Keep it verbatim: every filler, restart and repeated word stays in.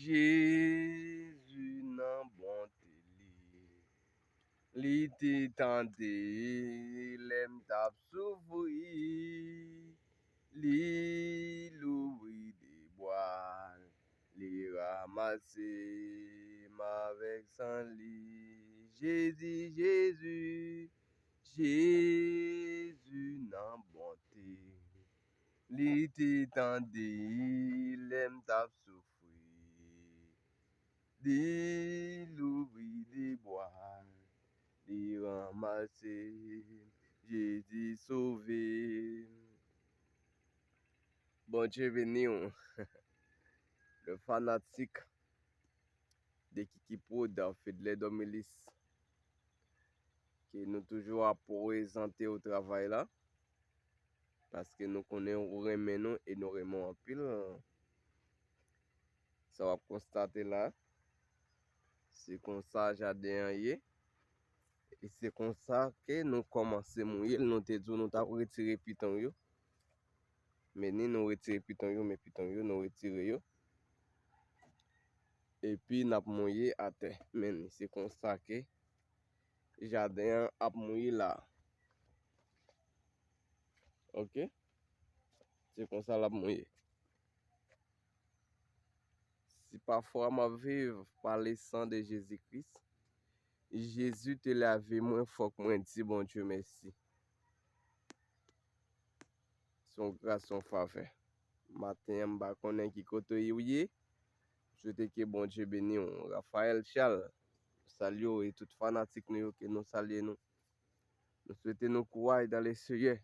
Jezi nan bonte li, li te tande lè m t ap soufri. Li louvri de bwa l, li ranmase m avèk san li. Jezi, Jezi, Jezi nan bonte. Li te tande lè m t ap soufri. Li louvri de bwa l, li ranmase m, Jezi sove m. Bondye beni w. Le fanatik de Kiki Prod, Fedler Domilis, ke nou toujou ap prezante w travay la, paske nou konnen ou renmen nou e nou renmen w anpil. Sa w ap konstate la, se konsa jaden an ye. E se konsa ke nou kòmanse mouye l. Nou te di w nou t ap retire piton yo. Men ni nou retire piton yo, men piton yo, nou retire yo. Epi n ap mouye atè. Men ni se konsa ke jaden an ap mouye la. Ok? Se konsa l ap mouye. Si pafwa m ap viv pa le san de Jezi Kris, Jezi te lave mwen, fòk mwen di Bondye mèsi. Se yon gras, se yon favè. Maten an, m pa konnen ki kote w ye. M swete ke Bondye beni w. Raphaël Charles, m salye w e tout fanatik nou yo, ke nou salye nou. Nou swete nou kouraj dans le Seigneur.